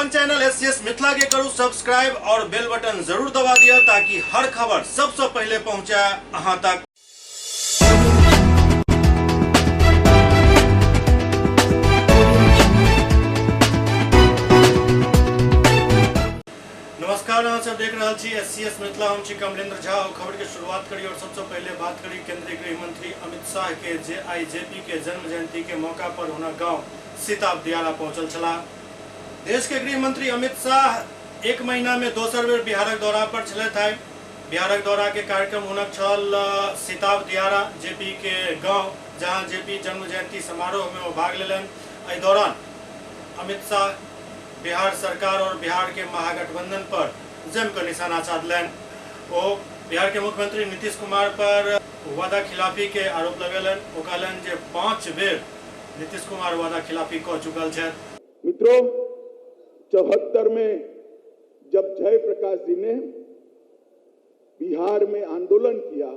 अपन channel S C S Mithila के करू सब्सक्राइब और बेल बटन जरूर दबा दिया ताकि हर खबर सबसे पहले पहुंचे अहां तक। नमस्कार, अहाँ सब देख रहल छी एस सी एस मिथिला, हम छी कमलेंद्र झा और खबर के शुरुआत करी और सबसे पहले बात करी केंद्रीय गृह मंत्री अमित शाह के, जे आई जे पी के जन्म जयंती के मौका पर हुनक गांव सीताब दियारा पहुंचल छलाह। देश के गृह मंत्री अमित शाह एक महीना में दोसर बेर बिहारक दौरा पर छलथि। आइ बिहारक दौरा के कार्यक्रम हुनक छल सीताब दियारा जेपी के गांव, जहां जेपी जन्म जयंती समारोह में ओ भाग लेलनि। एहि दौरान अमित शाह बिहार सरकार और बिहार के महागठबंधन पर जमकर निशाना साधलनि। ओ बिहार के मुख्यमंत्री नीतीश कुमार पर वादा खिलाफी के आरोप लगेलनि। ओ कहलनि जे 5 बेर नीतीश कुमार वादा खिलाफी क चुकल छथि। मित्रों, 74 में जब जयप्रकाश जी ने बिहार में आंदोलन किया,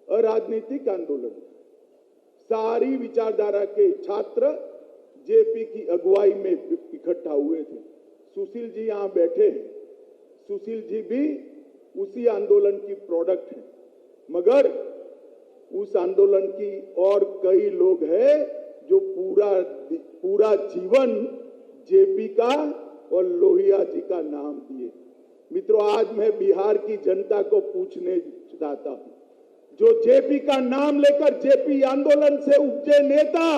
अराजनीतिक आंदोलन, सारी विचारधारा के छात्र जेपी की अगुवाई में इकट्ठा हुए थे। सुशील जी यहां बैठे हैं, सुशील जी भी उसी आंदोलन की प्रोडक्ट हैं, मगर उस आंदोलन की और कई लोग हैं जो पूरा जीवन जेपी का और लोहिया जी का नाम दिए। मित्रों, आज मैं बिहार की जनता को पूछने चाहता हूं, जो जेपी का नाम लेकर जेपी आंदोलन से उपजे नेता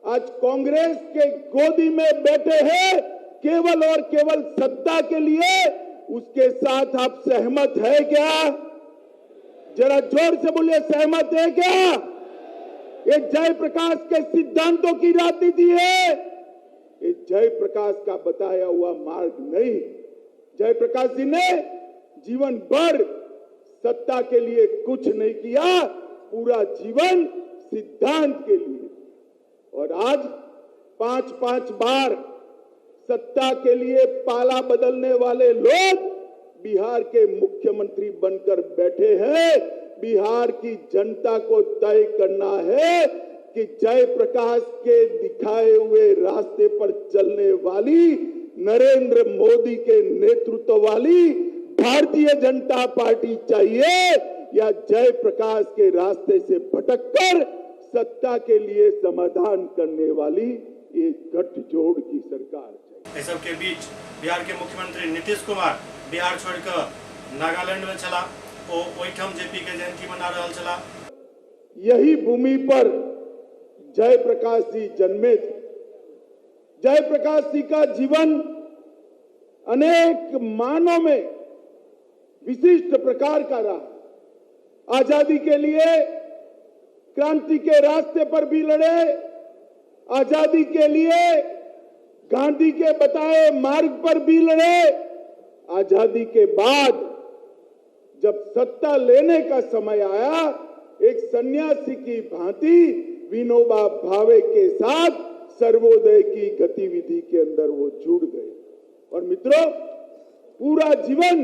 आज कांग्रेस के गोदी में बैठे हैं केवल और केवल सत्ता के लिए, उसके साथ आप सहमत हैं क्या? जरा जोर से बोलिए, सहमत हैं क्या? ये जयप्रकाश के सिद्धांतों की राजनीति है, ये जयप्रकाश का बताया हुआ मार्ग नहीं। जयप्रकाश जी ने जीवन भर सत्ता के लिए कुछ नहीं किया, पूरा जीवन सिद्धांत के लिए। और आज 5-5 बार सत्ता के लिए पाला बदलने वाले लोग बिहार के मुख्यमंत्री बनकर बैठे हैं। बिहार की जनता को तय करना है कि जयप्रकाश के दिखाए हुए रास्ते पर चलने वाली, नरेंद्र मोदी के नेतृत्व वाली भारतीय जनता पार्टी चाहिए या जयप्रकाश के रास्ते से भटककर सत्ता के लिए समाधान करने वाली एक गठजोड़ की सरकार चाहिए। एहि सबके बीच बिहार के मुख्यमंत्री नीतीश कुमार बिहार छोड़िकऽ नागालैंड में छलाह, ओ ओहिठाम जेपी के जयंती मना रहल छलाह। यही भूमि पर जयप्रकाश जी जन्मे थे। जयप्रकाश जी का जीवन अनेक मानों में विशिष्ट प्रकार का रहा। आजादी के लिए क्रांति के रास्ते पर भी लड़े, आजादी के लिए गांधी के बताए मार्ग पर भी लड़े। आजादी के बाद जब सत्ता लेने का समय आया, एक सन्यासी की भांति विनोबा भावे के साथ सर्वोदय की गतिविधि के अंदर वो जुड़ गए। और मित्रों, पूरा जीवन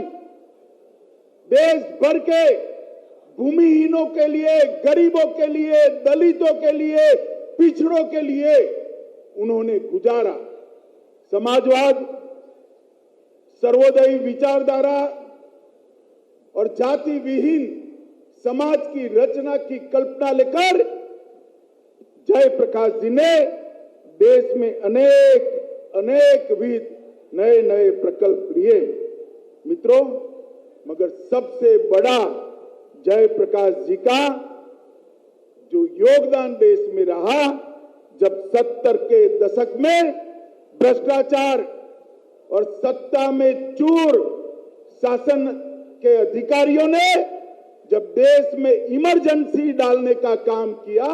देश भर के भूमिहीनों के लिए, गरीबों के लिए, दलितों के लिए, पिछड़ों के लिए उन्होंने गुजारा। समाजवाद, सर्वोदयी विचारधारा और जाति विहीन समाज की रचना की कल्पना लेकर जयप्रकाश जी ने देश में अनेक अनेक विध नए नए प्रकल्प लिए। मित्रों, मगर सबसे बड़ा जयप्रकाश जी का जो योगदान देश में रहा, जब 70 के दशक में भ्रष्टाचार और सत्ता में चूर शासन के अधिकारियों ने जब देश में इमरजेंसी डालने का काम किया,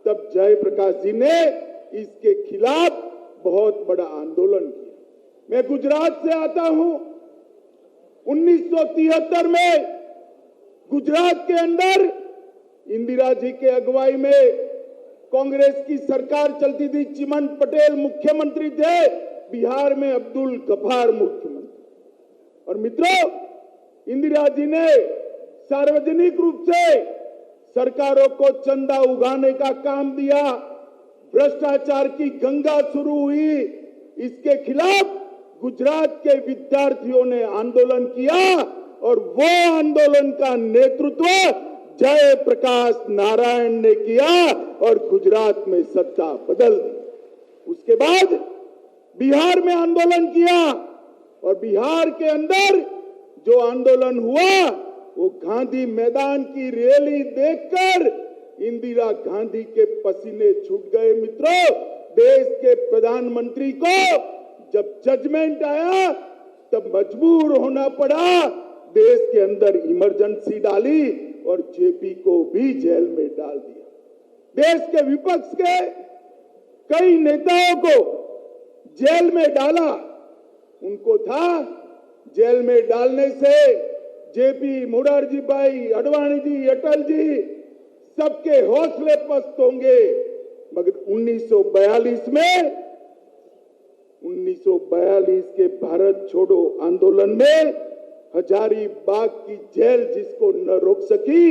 तब जयप्रकाश जी ने इसके खिलाफ बहुत बड़ा आंदोलन किया। मैं गुजरात से आता हूं। 1973 में गुजरात के अंदर इंदिरा जी के अगुवाई में कांग्रेस की सरकार चलती थी। चिमन पटेल मुख्यमंत्री थे, बिहार में अब्दुल गफ्फार मुख्यमंत्री। और मित्रों, इंदिरा जी ने सार्वजनिक रूप से सरकारों को चंदा उगाने का काम दिया। भ्रष्टाचार की गंगा शुरू हुई। इसके खिलाफ गुजरात के विद्यार्थियों ने आंदोलन किया और वो आंदोलन का नेतृत्व जय प्रकाश नारायण ने किया और गुजरात में सत्ता बदल दी। उसके बाद बिहार में आंदोलन किया और बिहार के अंदर जो आंदोलन हुआ वो गांधी मैदान की रैली देखकर इंदिरा गांधी के पसीने छूट गए। मित्रों, देश के प्रधानमंत्री को जब जजमेंट आया तब मजबूर होना पड़ा, देश के अंदर इमरजेंसी डाली और जेपी को भी जेल में डाल दिया। देश के विपक्ष के कई नेताओं को जेल में डाला। उनको था जेल में डालने से जेपी, मोरारजी भाई, अडवाणी जी, अटल जी सबके हौसले पस्त होंगे। मगर 1942 में 1942 के भारत छोड़ो आंदोलन में हजारीबाग की जेल जिसको न रोक सकी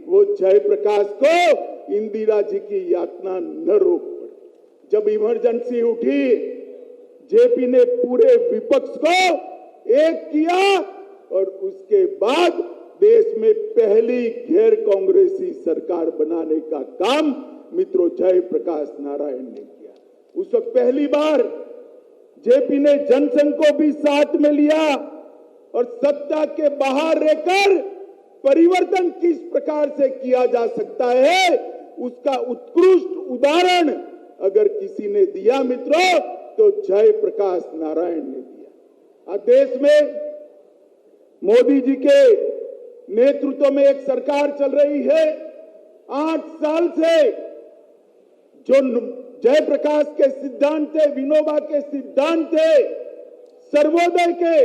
वो जयप्रकाश को इंदिरा जी की यातना न रोक पड़ी। जब इमरजेंसी उठी, जेपी ने पूरे विपक्ष को एक किया और उसके बाद देश में पहली गैर कांग्रेसी सरकार बनाने का काम मित्रों जयप्रकाश नारायण ने किया। उस वक्त पहली बार जेपी ने जनसंघ को भी साथ में लिया और सत्ता के बाहर रहकर परिवर्तन किस प्रकार से किया जा सकता है उसका उत्कृष्ट उदाहरण अगर किसी ने दिया मित्रों तो जयप्रकाश नारायण ने दिया। आज देश में मोदी जी के नेतृत्व में एक सरकार चल रही है। 8 साल से जो जयप्रकाश के सिद्धांत थे, विनोबा के सिद्धांत थे, सर्वोदय के,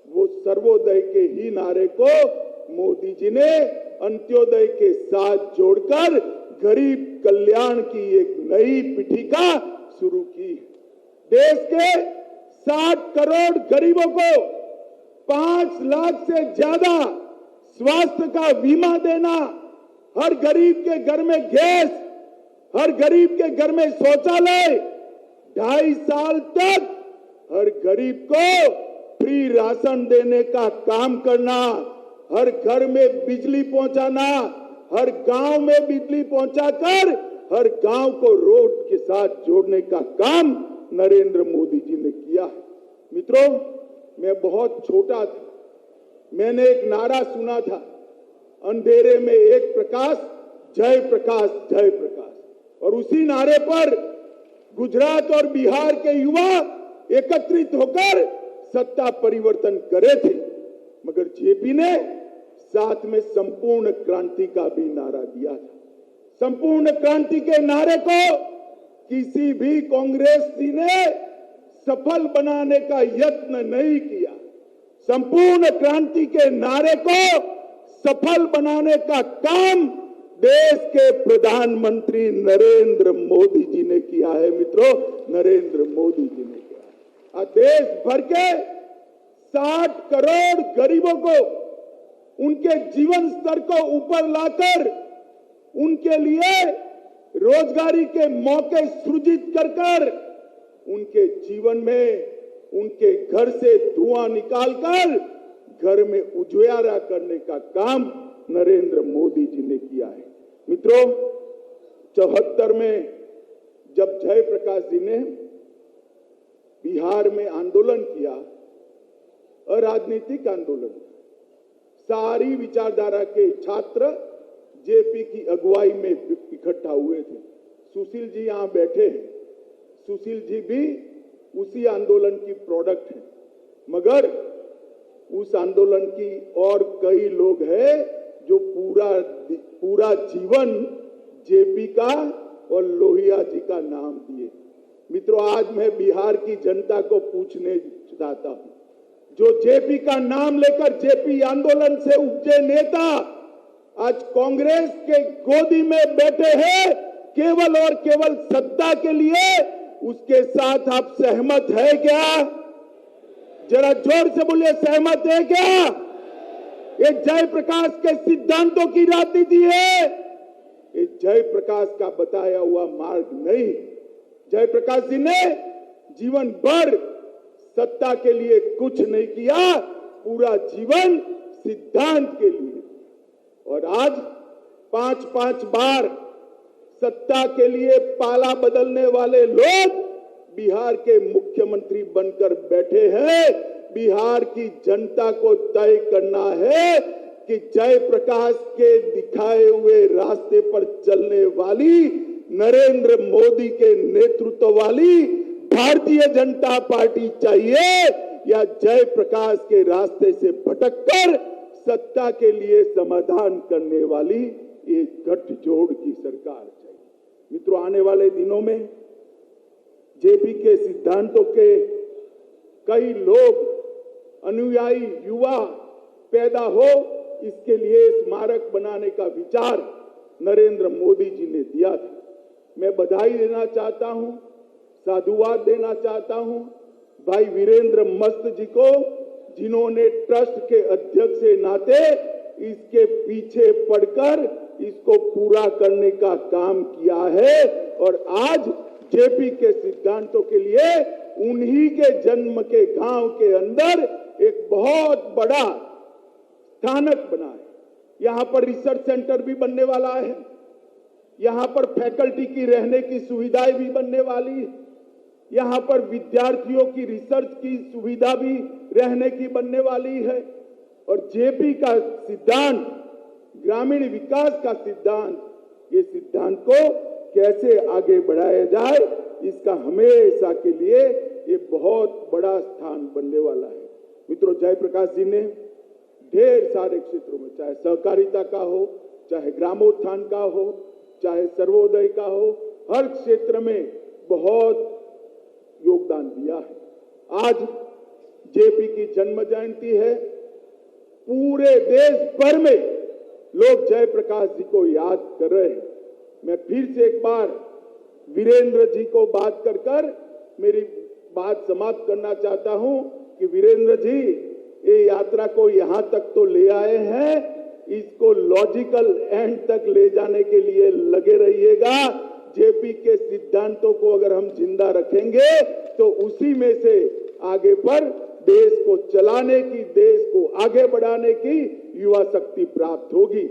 वो सर्वोदय के ही नारे को मोदी जी ने अंत्योदय के साथ जोड़कर गरीब कल्याण की एक नई पीठिका शुरू की। देश के 60 करोड़ गरीबों को 5 लाख से ज्यादा स्वास्थ्य का बीमा देना, हर गरीब के घर में गैस, हर गरीब के घर में शौचालय, 2.5 साल तक हर गरीब को फ्री राशन देने का काम करना, हर घर में बिजली पहुंचाना, हर गांव में बिजली पहुंचाकर हर गांव को रोड के साथ जोड़ने का काम नरेंद्र मोदी जी ने किया है। मित्रों, मैं बहुत छोटा था, मैंने एक नारा सुना था, अंधेरे में एक प्रकाश, जय प्रकाश जय प्रकाश। और उसी नारे पर गुजरात और बिहार के युवा एकत्रित होकर सत्ता परिवर्तन करे थे। मगर जेपी ने साथ में संपूर्ण क्रांति का भी नारा दिया था। संपूर्ण क्रांति के नारे को किसी भी कांग्रेसी ने सफल बनाने का यत्न नहीं किया। संपूर्ण क्रांति के नारे को सफल बनाने का काम देश के प्रधानमंत्री नरेंद्र मोदी जी ने किया है। मित्रों, नरेंद्र मोदी जी ने किया है। देश भर के 60 करोड़ गरीबों को उनके जीवन स्तर को ऊपर लाकर उनके लिए रोजगारी के मौके सृजित कर कर उनके जीवन में उनके घर से धुआं निकालकर घर में उजियारा करने का काम नरेंद्र मोदी जी ने किया है। मित्रों, 74 में जब जयप्रकाश जी ने बिहार में आंदोलन किया, अराजनीतिक आंदोलन, सारी विचारधारा के छात्र जेपी की अगुवाई में इकट्ठा हुए थे। सुशील जी यहां बैठे हैं, सुशील जी भी उसी आंदोलन की प्रोडक्ट हैं, मगर उस आंदोलन की और कई लोग हैं जो पूरा पूरा जीवन जेपी का और लोहिया जी का नाम दिए। मित्रों, आज मैं बिहार की जनता को पूछने चाहता हूं, जो जेपी का नाम लेकर जेपी आंदोलन से उपजे नेता आज कांग्रेस के गोदी में बैठे हैं केवल और केवल सत्ता के लिए, उसके साथ आप सहमत है क्या? जरा जोर से बोलिए, सहमत है क्या? ये जयप्रकाश के सिद्धांतों की राजनीति है, ये जयप्रकाश का बताया हुआ मार्ग नहीं। जयप्रकाश जी ने जीवन भर सत्ता के लिए कुछ नहीं किया, पूरा जीवन सिद्धांत के लिए। और आज 5-5 बार सत्ता के लिए पाला बदलने वाले लोग बिहार के मुख्यमंत्री बनकर बैठे हैं। बिहार की जनता को तय करना है कि जयप्रकाश के दिखाए हुए रास्ते पर चलने वाली, नरेंद्र मोदी के नेतृत्व वाली भारतीय जनता पार्टी चाहिए या जयप्रकाश के रास्ते से भटककर सत्ता के लिए समाधान करने वाली ये गठजोड़ की सरकार चाहिए। मित्रों, आने वाले दिनों में जेपी के सिद्धांतों के कई लोग, अनुयायी युवा पैदा हो, इसके लिए स्मारक बनाने का विचार नरेंद्र मोदी जी ने दिया था। मैं बधाई देना चाहता हूं, साधुवाद देना चाहता हूं भाई वीरेंद्र मस्त जी को, जिन्होंने ट्रस्ट के अध्यक्ष के नाते इसके पीछे पड़कर इसको पूरा करने का काम किया है। और आज जेपी के सिद्धांतों के लिए उन्हीं के जन्म के गांव के अंदर एक बहुत बड़ा स्थानक बना है। यहां पर रिसर्च सेंटर भी बनने वाला है, यहां पर फैकल्टी की रहने की सुविधाएं भी बनने वाली है, यहां पर विद्यार्थियों की रिसर्च की सुविधा भी रहने की बनने वाली है। और जेपी का सिद्धांत, ग्रामीण विकास का सिद्धांत, ये सिद्धांत को कैसे आगे बढ़ाया जाए, इसका हमेशा के लिए ये बहुत बड़ा स्थान बनने वाला है। मित्रों, जयप्रकाश जी ने ढेर सारे क्षेत्रों में, चाहे सहकारिता का हो, चाहे ग्रामोत्थान का हो, चाहे सर्वोदय का हो, हर क्षेत्र में बहुत योगदान दिया है। आज जेपी की जन्म जयंती है। पूरे देश भर में लोग जयप्रकाश जी को याद कर रहे हैं। मैं फिर से एक बार वीरेंद्र जी को बात कर कर मेरी बात समाप्त करना चाहता हूं कि वीरेंद्र जी, ये यात्रा को यहां तक तो ले आए हैं, इसको लॉजिकल एंड तक ले जाने के लिए लगे रहिएगा। जेपी के सिद्धांतों को अगर हम जिंदा रखेंगे तो उसी में से आगे पर देश को चलाने की, देश को आगे बढ़ाने की युवा शक्ति प्राप्त होगी।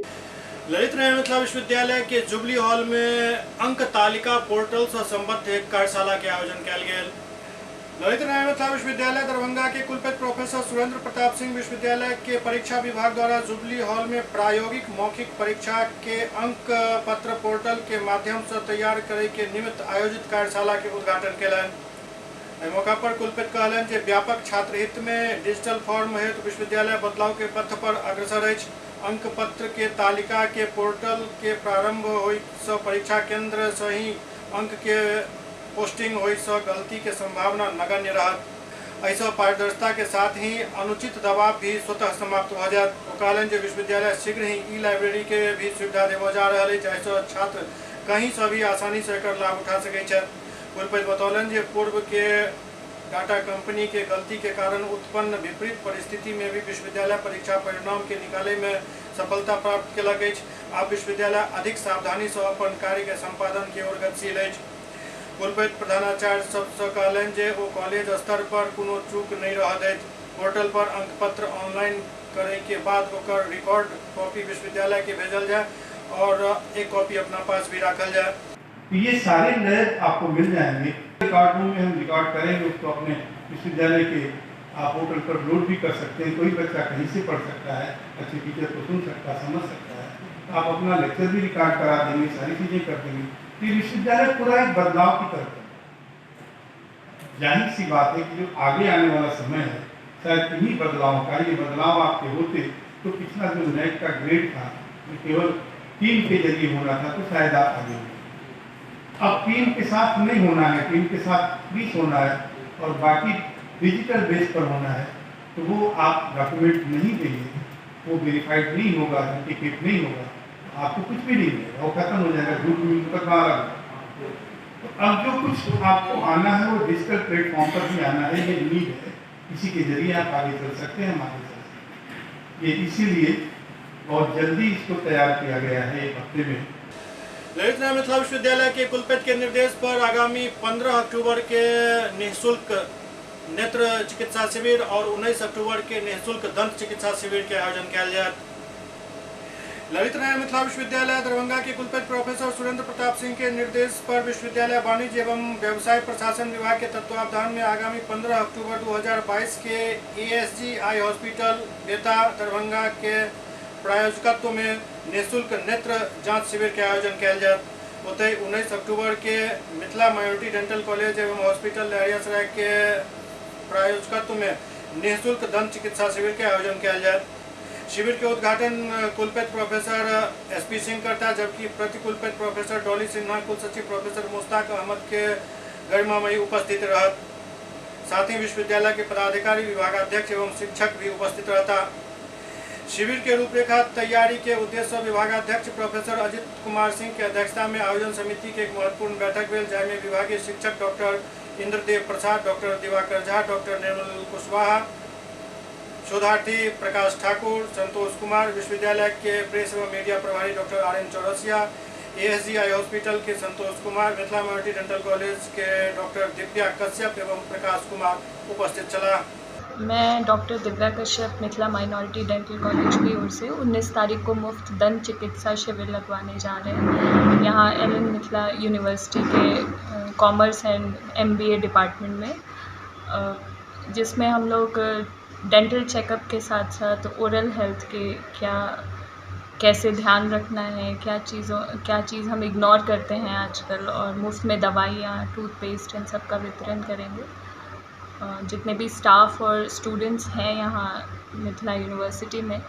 ललित नारायण मिथिला विश्वविद्यालय के जुबली हॉल में अंक तालिका पोर्टल से संबद्ध एक कार्यशाला के आयोजन कयल गेल। ललित नारायण मिथिला विश्वविद्यालय दरभंगा के कुलपति प्रोफेसर सुरेंद्र प्रताप सिंह विश्वविद्यालय के परीक्षा विभाग द्वारा जुबली हॉल में प्रायोगिक मौखिक परीक्षा के अंक पत्र पोर्टल के माध्यम से तैयार करे के निमित्त आयोजित कार्यशाला के उद्घाटन कयलनि। एहि मौका पर कुलपति कहलनि जे व्यापक छात्र हित में डिजिटल फॉर्म हेतु विश्वविद्यालय बदलाव के पथ पर अग्रसर अछि। अंक पत्र के तालिका के पोर्टल के प्रारंभ होय से परीक्षा केंद्र से ही अंक के पोस्टिंग होय से गलती के संभावना नगण्य रहत। एहिसँ पारदर्शिता के साथ ही अनुचित दबाव भी स्वतः समाप्त भऽ जायत। ओ कहलनि जे विश्वविद्यालय शीघ्र ही ई लाइब्रेरी के भी सुविधा देबय जा रहल अछि, जाहिसँ छात्र कहीं से भी आसानी से एकर लाभ उठा सकैत छथि। कुलपति बतौलनि जे पूर्व के टाटा कंपनी के गलती के कारण उत्पन्न विपरीत परिस्थिति में भी विश्वविद्यालय परीक्षा परिणाम के निकाले में सफलता प्राप्त केलक अछि। आब विश्वविद्यालय अधिक सावधानी से अपन कार्य के संपादन के ओर गतिशील अछि। कुलपति प्रधानाचार्य सबसँ कहलनि जे ओ कॉलेज स्तर पर कोनो चूक नहि रहऽ दैत। पोर्टल पर अंक पत्र ऑनलाइन करे के बाद ओकर रिकॉर्ड कॉपी विश्वविद्यालय के भेजल जाय और एक कॉपी अपना पास भी राखल जाय। तो ये सारे नए आपको मिल जाएंगे। रिकॉर्ड रूम में हम रिकॉर्ड करेंगे, उसको अपने विश्वविद्यालय के आप पोर्टल पर लोड भी कर सकते हैं। कोई बच्चा कहीं से पढ़ सकता है, अच्छे टीचर को सुन सकता है, समझ सकता है। आप अपना लेक्चर भी रिकॉर्ड करा देंगे, सारी चीज़ें कर देंगे। तो ये विश्वविद्यालय पूरा एक बदलाव की तरफ है। जाहिर सी बात है कि जो आगे आने वाला समय है शायद इन्हीं बदलावों का, ये बदलाव आपके होते तो पिछला जो नैक का ग्रेड था जो केवल टीम के जरिए होना था तो शायद आप आगे होते। अब टीम के साथ नहीं होना है, टीम के साथ 20 होना है और बाकी डिजिटल बेस पर होना है, तो वो आप डॉक्यूमेंट नहीं देंगे, वो वेरीफाइड नहीं होगा, ऑथेंटिकेट नहीं होगा, तो आपको कुछ भी नहीं मिलेगा, वो खत्म हो जाएगा, झूठ मुकदमा अलग। तो अब जो कुछ आपको आना है वो डिजिटल प्लेटफॉर्म पर भी आना है, ये नीड है, इसी के जरिए आप आगे चल सकते हैं, हम आगे चल सकते हैं। ये इसीलिए बहुत जल्दी इसको तैयार किया गया है एक हफ्ते में। ललित नारायण मिथिला विश्वविद्यालय के कुलपति के निर्देश पर आगामी 15 अक्टूबर के निःशुल्क नेत्र चिकित्सा शिविर और 19 अक्टूबर के निःशुल्क दंत चिकित्सा शिविर के आयोजन कयल जायत। ललित नारायण मिथिला विश्वविद्यालय दरभंगा के कुलपति प्रोफेसर सुरेंद्र प्रताप सिंह के निर्देश पर विश्वविद्यालय वाणिज्य एवं व्यवसाय प्रशासन विभाग के तत्वावधान में आगामी 15 अक्टूबर 2022 के एएसजी आई हॉस्पिटल बेता दरभंगा के प्रायोजकत्व में निःशुल्क नेत्र जांच शिविर के आयोजन कयल जायत। ओतहि 19 अक्टूबर के मिथिला माइनॉरिटी डेंटल कॉलेज एवं हॉस्पिटल लहरियासराय के प्रायोजकत्व में निःशुल्क दंत चिकित्सा शिविर के आयोजन कयल जायत। शिविर के उद्घाटन कुलपति प्रोफेसर एसपी सिंह करता, जबकि प्रति कुलपति प्रोफेसर डॉली सिन्हा, कुल सचिव प्रोफेसर मुश्ताक अहमद के गरिमामयी उपस्थित रहत। साथ ही विश्वविद्यालय के पदाधिकारी, विभागाध्यक्ष एवं शिक्षक भी उपस्थित रहता। शिविर के रूपरेखा तैयारी के उद्देश्य से विभागाध्यक्ष प्रोफेसर अजित कुमार सिंह के अध्यक्षता में आयोजन समिति के एक महत्वपूर्ण बैठक भेल, जाहिमे विभागीय शिक्षक डॉक्टर इंद्रदेव प्रसाद, डॉक्टर दिवाकर झा, डॉक्टर निर्मल कुशवाहा, शोधार्थी प्रकाश ठाकुर, संतोष कुमार, विश्वविद्यालय के प्रेस एवं मीडिया प्रभारी doctor R N Chaurasia, ASG eye hospital के Santosh Kumar, Mithila minority dental college के डॉक्टर दिव्या कश्यप एवं प्रकाश कुमार उपस्थित छलाह। मैं doctor Divya Kashyap Mithila minority dental college की ओर से 19 तारीख को मुफ्त दंत चिकित्सा शिविर लगवाने जा रहे हैं। यहाँ एल.एन. मिथिला यूनिवर्सिटी के कॉमर्स एंड एमबीए डिपार्टमेंट में, जिसमें हम लोग डेंटल चेकअप के साथ साथ ओरल हेल्थ के क्या कैसे ध्यान रखना है, क्या चीज़ हम इग्नोर करते हैं आजकल, और मुफ्त में दवाइयाँ, टूथपेस्ट इन सब का वितरण करेंगे। जितने भी स्टाफ और स्टूडेंट्स हैं यहाँ मिथिला यूनिवर्सिटी में,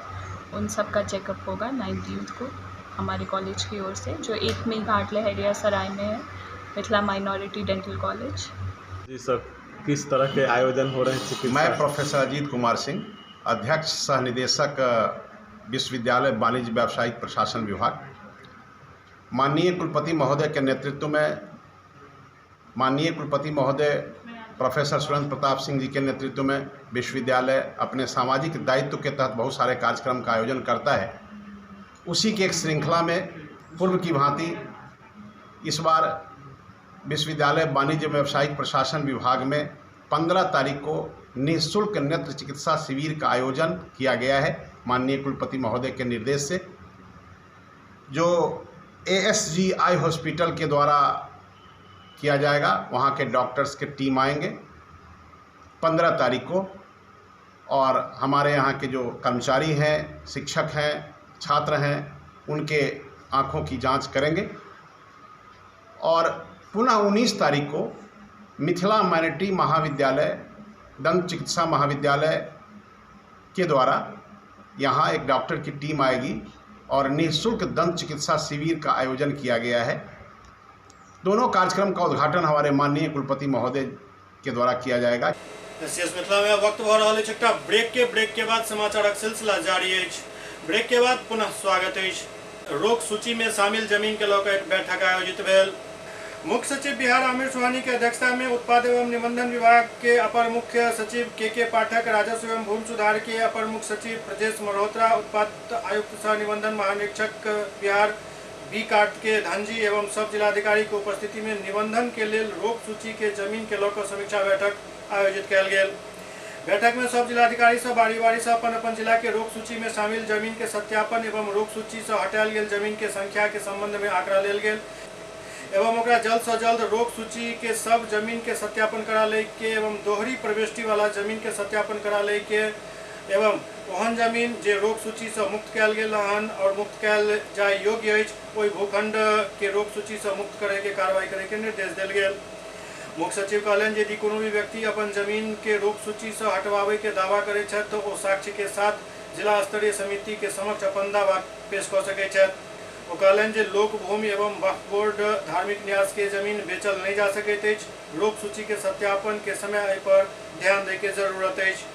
उन सब का चेकअप होगा 19 को हमारे कॉलेज की ओर से, जो 1 घाट लहरियासराय में है, मिथिला माइनॉरिटी डेंटल कॉलेज। जी सर, किस तरह के आयोजन हो रहे हैं चिकित्सा? मैं प्रोफेसर अजीत कुमार सिंह, अध्यक्ष सह निदेशक विश्वविद्यालय वाणिज्य व्यावसायिक प्रशासन विभाग। माननीय कुलपति महोदय के नेतृत्व में, माननीय कुलपति महोदय प्रोफेसर सुरेंद्र प्रताप सिंह जी के नेतृत्व में विश्वविद्यालय अपने सामाजिक दायित्व के तहत बहुत सारे कार्यक्रम का आयोजन करता है। उसी के एक श्रृंखला में पूर्व की भांति इस बार विश्वविद्यालय वाणिज्य व्यावसायिक प्रशासन विभाग में 15 तारीख को निःशुल्क नेत्र चिकित्सा शिविर का आयोजन किया गया है माननीय कुलपति महोदय के निर्देश से, जो एएसजी आई हॉस्पिटल के द्वारा किया जाएगा। वहाँ के डॉक्टर्स के टीम आएंगे 15 तारीख को, और हमारे यहाँ के जो कर्मचारी हैं, शिक्षक हैं, छात्र हैं, उनके आँखों की जांच करेंगे। और पुनः 19 तारीख को मिथिला माइनॉरिटी महाविद्यालय दंत चिकित्सा महाविद्यालय के द्वारा यहाँ एक डॉक्टर की टीम आएगी और निःशुल्क दंत चिकित्सा शिविर का आयोजन किया गया है। दोनों कार्यक्रम का उद्घाटन हमारे माननीय कुलपति महोदय के द्वारा किया जाएगा। एससीएस मिथिला में वक्त भऽ रहल अछि एकटा ब्रेक के बाद समाचारक सिलसिला जारी अछि। ब्रेक के बाद पुनः स्वागत अछि। रोक सूची में शामिल जमीन के लऽ कऽ एक बैठक आयोजित भेल। मुख्य सचिव बिहार आमिर सुहानी के अध्यक्षता में उत्पाद एवं निबंधन विभाग के अपर मुख्य सचिव के पाठक, राजस्व एवं भूमि सुधार के अपर मुख्य सचिव ब्रजेश मल्होत्रा, उत्पाद आयुक्त सह निबंधन महानिरीक्षक बिहार बी कार्तिकेय धनजी एवं सब जिलाधिकारी के उपस्थिति में निबंधन के लेल रोक सूची के जमीन के लऽ कऽ समीक्षा बैठक आयोजित कयल गेल। बैठक में सब जिलाधिकारी सब बारी बारी से अपन अपन जिला के रोक सूची में शामिल जमीन के सत्यापन एवं रोक सूची से हटायल गेल जमीन के संख्या के संबंध में आंकड़ा लेल गेल एवं ओकरा जल्द से जल्द रोक सूची के सब जमीन के सत्यापन करा लै के एवं दोहरी प्रविष्टि वाला जमीन के सत्यापन करा लै के एवं ओहन जमीन जे रोक सूची से मुक्त कयल गेल हन और मुक्त कयल जाय योग्य अछि ओहि भूखंड के रोक सूची से मुक्त करे के कार्रवाई करे के निर्देश देल गेल। मुख्य सचिव कहलनि जे यदि कोनो भी व्यक्ति अपन जमीन के रोक सूची से हटवावे के दावा करे छथि तो ओ साक्ष्य के साथ जिला स्तरीय समिति के समक्ष अपन दावा पेश कऽ सकैत छथि। ओ कहलनि जे लोक भूमि एवं वक्फ बोर्ड धार्मिक न्यास के जमीन बेचल नहीं जा सकैत अछि। रोक सूची के सत्यापन के समय एहि पर ध्यान दै के जरूरत अछि।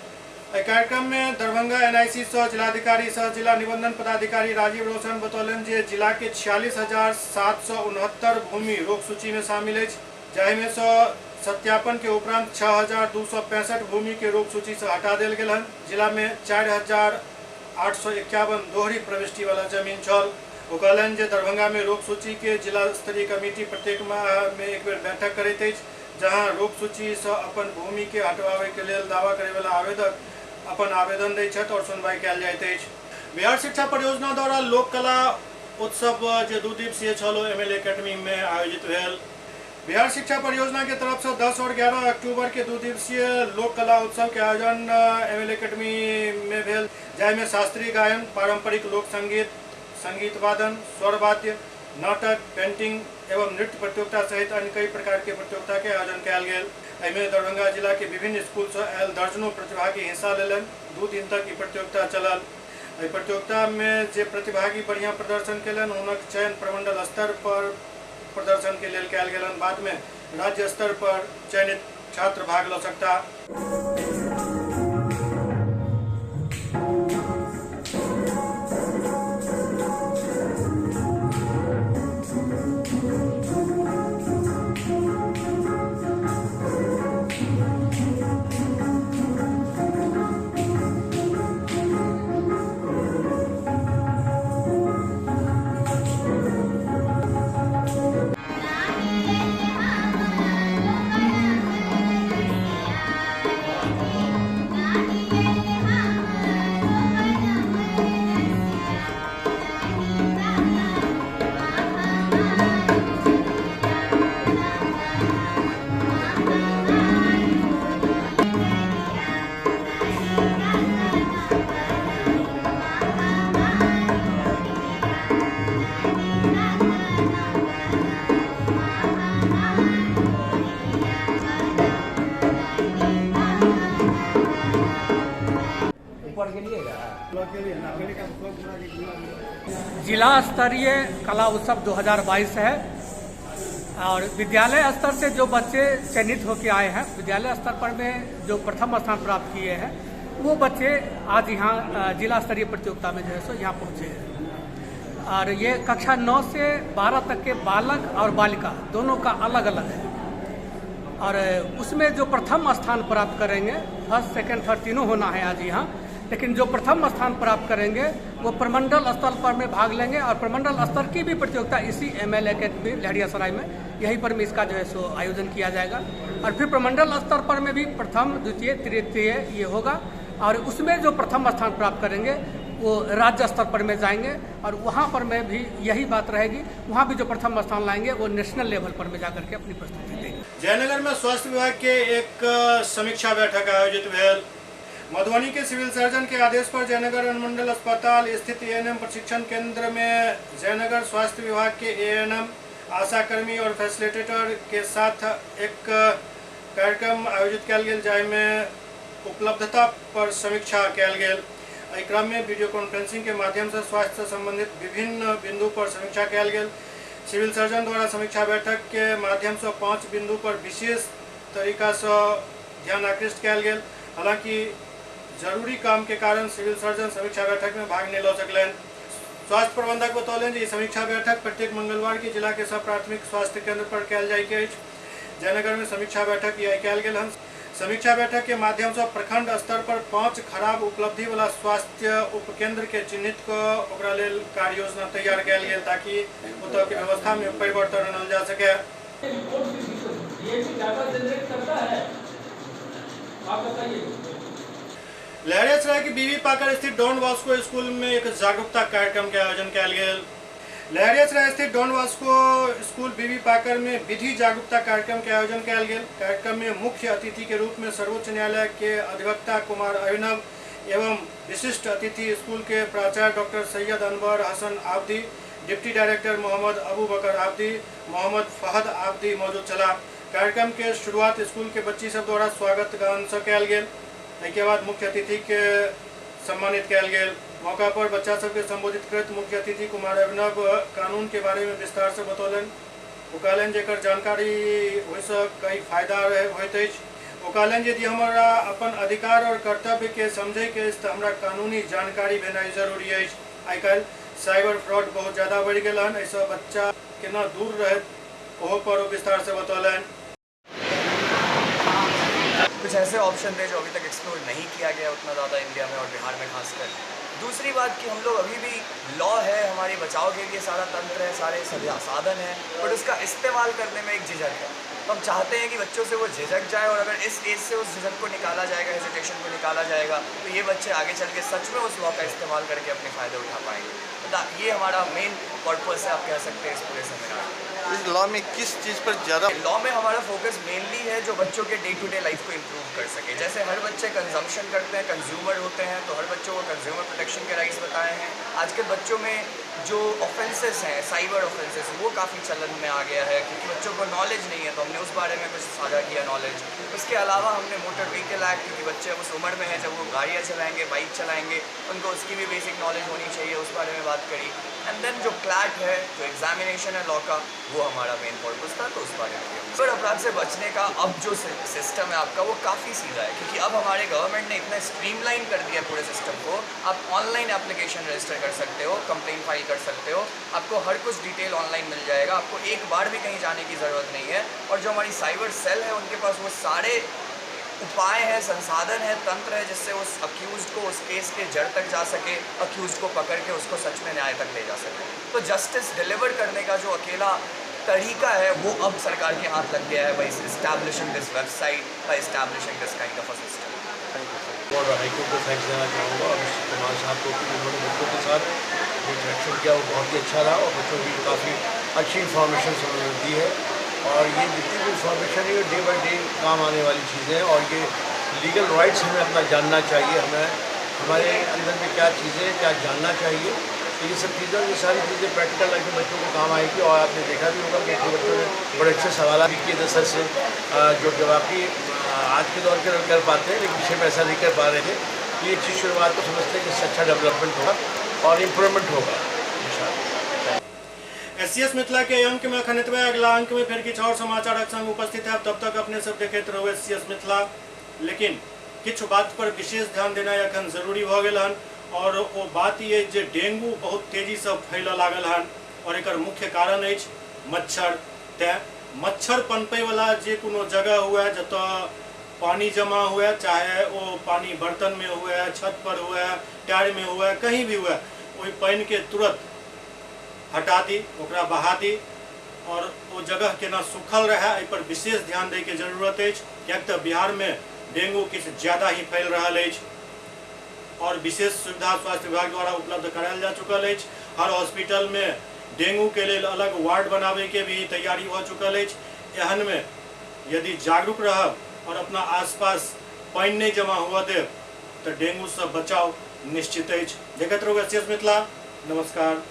एहि कार्यक्रम में दरभंगा एनआईसी सह जिलाधिकारी सह जिला निबंधन पदाधिकारी राजीव रोशन बतौलनि जे जिला के 46,769 भूमि रोक सूची में शामिल अछि, जाहिमे सँ सत्यापन के उपरांत 6,265 भूमि के रोक सूची से हटा देल गेल हन। जिला में 4,851 दोहरी प्रविष्टि वाला जमीन छल। ओ कहलनि जे दरभंगा में रोग सूची के जिला स्तरीय कमेटी प्रत्येक माह में एक बेर बैठक करैत अछि, जहां रोग सूची से अपन भूमि के हटवावे के लेल दावा करे वाला आवेदक अपन आवेदन दै छथि और सुनवाई कयल जाइत अछि। बिहार शिक्षा परियोजना द्वारा लोक कला उत्सव जे 2 दिवसीय छल ओ एमएल एकेडमी में आयोजित भेल। बिहार शिक्षा परियोजना के तरफ से 10 और 11 अक्टूबर के 2 दिवसीय लोक कला उत्सव के आयोजन एमएल एकेडमी में भेल, जाहिमे शास्त्रीय गायन, पारंपरिक लोक संगीत, संगीत वादन, स्वर वाद्य, नाटक, पेंटिंग एवं नृत्य प्रतियोगिता सहित अन्य कई प्रकार के प्रतियोगिता के आयोजन कयल गेल। एहिमे दरभंगा जिला के विभिन्न स्कूल से आयल दर्जनों प्रतिभागी हिस्सा लेलनि। 2 दिन तक ई प्रतियोगिता चलल। एहि प्रतियोगिता में जे प्रतिभागी बढ़िया प्रदर्शन कयलनि हुनक चयन प्रमंडल स्तर पर प्रदर्शन के लेल कयल गेलनि। बाद में राज्य स्तर पर चयनित छात्र भाग ल सकता। जिला स्तरीय कला उत्सव 2022 है और विद्यालय स्तर से जो बच्चे चयनित होकर आए हैं, विद्यालय स्तर पर में जो प्रथम स्थान प्राप्त किए हैं वो बच्चे आज यहाँ जिला स्तरीय प्रतियोगिता में जो है सो यहाँ पहुँचे हैं। और ये कक्षा 9 से 12 तक के बालक और बालिका दोनों का अलग अलग है और उसमें जो प्रथम स्थान प्राप्त करेंगे, फर्स्ट सेकेंड थर्ड तीनों होना है आज यहाँ, लेकिन जो प्रथम स्थान प्राप्त करेंगे वो प्रमंडल स्तर पर में भाग लेंगे और प्रमंडल स्तर की भी प्रतियोगिता इसी एमएल एकेडमी लहरियासराय में यहीं पर में इसका जो है सो आयोजन किया जाएगा। और फिर प्रमंडल स्तर पर में भी प्रथम, द्वितीय, तृतीय ये होगा और उसमें जो प्रथम स्थान प्राप्त करेंगे वो राज्य स्तर पर में जाएंगे और वहाँ पर में भी यही बात रहेगी, वहाँ भी जो प्रथम स्थान लाएंगे वो नेशनल लेवल पर में जाकर के अपनी प्रस्तुति देंगे। जयनगर में स्वास्थ्य विभाग के एक समीक्षा बैठक आयोजित भेल। मधुबनी के सिविल सर्जन के आदेश पर जयनगर अनुमंडल अस्पताल स्थित एएनएम प्रशिक्षण केंद्र में जयनगर स्वास्थ्य विभाग के एएनएम, आशाकर्मी और फैसिलिटेटर के साथ एक कार्यक्रम आयोजित कयल गेल, जाहिमे उपलब्धता पर समीक्षा कयल गेल। एहि क्रम में वीडियो कॉन्फ्रेंसिंग के माध्यम से स्वास्थ्य से संबंधित विभिन्न बिंदु पर समीक्षा कयल गेल। सिविल सर्जन द्वारा समीक्षा बैठक के माध्यम से 5 बिंदु पर विशेष तरीका से ध्यान आकृष्ट कयल गेल। हालांकि जरूरी काम के कारण सिविल सर्जन समीक्षा बैठक में भाग नहीं ल सकलनि। स्वास्थ्य प्रबंधक बतौलनि जे ई समीक्षा बैठक प्रत्येक मंगलवार के जिला के सब प्राथमिक स्वास्थ्य केंद्र पर कयल जाय के अछि। जयनगर में समीक्षा बैठक यह कयल गेल हन। समीक्षा बैठक के माध्यम से प्रखंड स्तर पर 5 खराब उपलब्धि वाला स्वास्थ्य उपकेंद्र के चिन्हित क ओकरा लेल कार्य योजना तैयार कयल गेल ताकि ओतऽ के व्यवस्था में परिवर्तन आनल जा सके। लहरियासराय के बीबी पाकर स्थित डॉन वास्को स्कूल में एक जागरूकता कार्यक्रम के आयोजन कयल गेल। लहरियासराय स्थित डॉन वास्को स्कूल बीबी पाकर में विधि जागरूकता कार्यक्रम के आयोजन कयल गेल। कार्यक्रम में मुख्य अतिथि के रूप में सर्वोच्च न्यायालय के अधिवक्ता कुमार अभिनव एवं विशिष्ट अतिथि स्कूल के प्राचार्य doctor Syed Anwar Hasan Abdi, deputy director Mohammad Abu Bakar Abdi, Mohammad Fahad Abdi मौजूद छलाह। कार्यक्रम के शुरुआत स्कूल के बच्ची सब द्वारा स्वागत गान से कयल गेल। एहिके बाद मुख्य अतिथि के सम्मानित कयल गेल। मौका पर बच्चा सबके संबोधित करैत मुख्य अतिथि कुमार अभिनव कानून के बारे में विस्तार से बतौलनि। ओ कहलनि जे एकर जानकारी होइसँ कई फायदा होइत अछि। ओ कहलनि जे यदि हमरा अपन अधिकार और कर्तव्य के समझैके अछि तऽ हमरा कानूनी जानकारी भेनाइ जरूरी अछि। आइ काल्हि साइबर फ्रॉड बहुत ज़्यादा बढ़ि गेल हन, एहिसँ बच्चा केना दूर रहत ओहो पर ओ विस्तार से बतौलनि। कुछ ऐसे ऑप्शन थे जो अभी तक एक्सप्लोर नहीं किया गया उतना ज़्यादा इंडिया में और बिहार में खासकर। दूसरी बात कि हम लोग अभी भी लॉ है हमारे बचाव के लिए, सारा तंत्र है, सारे साधन हैं, बट उसका इस्तेमाल करने में एक झिझक है। तो हम चाहते हैं कि बच्चों से वो झिझक जाए और अगर इस एज से उस झिझक को निकाला जाएगा, हेजिटेशन को निकाला जाएगा, तो ये बच्चे आगे चल के सच में उस लॉ का इस्तेमाल करके अपने फ़ायदे उठा पाएंगे। तो ये हमारा मेन पर्पस है, आप कह सकते हैं, इस पूरे सेमिनार में। इस लॉ में किस चीज़ पर ज़्यादा? लॉ में हमारा फोकस मेनली है जो बच्चों के डे टू डे लाइफ को इम्प्रूव कर सके। जैसे हर बच्चे कंजम्पशन करते हैं, कंज्यूमर होते हैं, तो हर बच्चों को कंज्यूमर प्रोटेक्शन के राइट्स बताए हैं। आजकल बच्चों में जो ऑफेंसेस हैं, साइबर ऑफेंसेस, वो काफ़ी चलन में आ गया है क्योंकि बच्चों को नॉलेज नहीं है, तो हमने उस बारे में कुछ साझा किया नॉलेज। उसके अलावा हमने मोटर व्हीकल एक्ट, क्योंकि बच्चे उस उम्र में हैं जब वो गाड़ियाँ चलाएंगे, बाइक चलाएंगे, उनको उसकी भी बेसिक नॉलेज होनी चाहिए, उस बारे में बात करी। एंड then जो क्लैट है, जो एग्जामिनेशन है लॉ का, वो हमारा मेन पर्पस था, तो उस बारे में। साइबर अपराध से बचने का अब जो सिस्टम है आपका वो काफ़ी सीधा है, क्योंकि अब हमारे गवर्नमेंट ने इतना स्ट्रीमलाइन कर दिया पूरे सिस्टम को। आप ऑनलाइन एप्लीकेशन रजिस्टर कर सकते हो, कंप्लेंट फाइल कर सकते हो, आपको हर कुछ डिटेल ऑनलाइन मिल जाएगा, आपको एक बार भी कहीं जाने की ज़रूरत नहीं है। और जो हमारी साइबर सेल है उनके पास वो सारे उपाय हैं, संसाधन है, तंत्र है जिससे उस अक्यूज़ को उस केस के जड़ तक जा सके, अक्यूज़ को पकड़ के उसको सच में न्याय तक ले जा सके। तो जस्टिस डिलीवर करने का जो अकेला तरीका है वो अब सरकार के हाथ लग गया है by establishing this website, by establishing this kind of a system. Thank you sir. और हाईकोर्ट को thanks देना चाहूँगा और मिस्टर कुमार साहब को कि उन्होंने बच्चों के साथ जो इंटरेक्शन किया वो बहुत ही अच्छा रहा और बच्चों की काफ़ी अच्छी इन्फॉर्मेशन उन्होंने दी है। और ये जितनी भी इंफॉर्मेशन है ये डे बाई डे काम आने वाली चीज़ें हैं और ये लीगल राइट्स हमें अपना जानना चाहिए, हमें हमारे अंदर में क्या चीज़ें क्या जानना चाहिए, तो ये सब चीज़ें और ये सारी चीज़ें प्रैक्टिकल लाइफ में बच्चों को काम आएगी। और आपने देखा भी होगा कि बच्चों ने बड़े अच्छे सवाल भी किए थे सर से, जो कि वाकई आज के दौर के कर पाते हैं लेकिन पिछले में ऐसा नहीं कर पा रहे थे। तो ये अच्छी शुरुआत तो समझते हैं कि इससे अच्छा डेवलपमेंट होगा और इम्प्रूवमेंट होगा इंशाअल्लाह। एससीएस मिथिला के अंक में अखन एतबे, अगला अंक में फिर किछु और समाचारक संग उपस्थित है। तब तक अपने सब देखैत रहू एससीएस मिथिला। लेकिन किछु बात पर विशेष ध्यान देना अखन जरूरी भऽ गेल हन और ओ बात ई अछि जे डेंगू बहुत तेजी से फैलऽ लागल हन और एकर मुख्य कारण अछि मच्छर। तें मच्छर पनपै वाला जे कोनो जगह हुए जतऽ पानी जमा हुए, चाहे ओ पानी बर्तन में हुए, छत पर हुए, टायर में हुए, कहीं भी हुए, ओहि पानि के तुरंत हटा दी, ओकरा बहा दी और ओ जगह केना सूखल रहे एहि पर विशेष ध्यान दै के जरूरत अछि, किएक तऽ बिहार में डेंगू किछु ज़्यादा ही फैल रहल अछि और विशेष सुविधा स्वास्थ्य विभाग द्वारा उपलब्ध करायल जा चुकल अछि। हर हॉस्पिटल में डेंगू के लेल अलग वार्ड बनावे के भी तैयारी हो चुकल अछि। एहन में यदि जागरूक रहब और अपना आसपास पानि नहीं जमा हुआ देब तो डेंगू से बचाव निश्चित अछि। देखैत रहू एससीएस मिथिला। नमस्कार।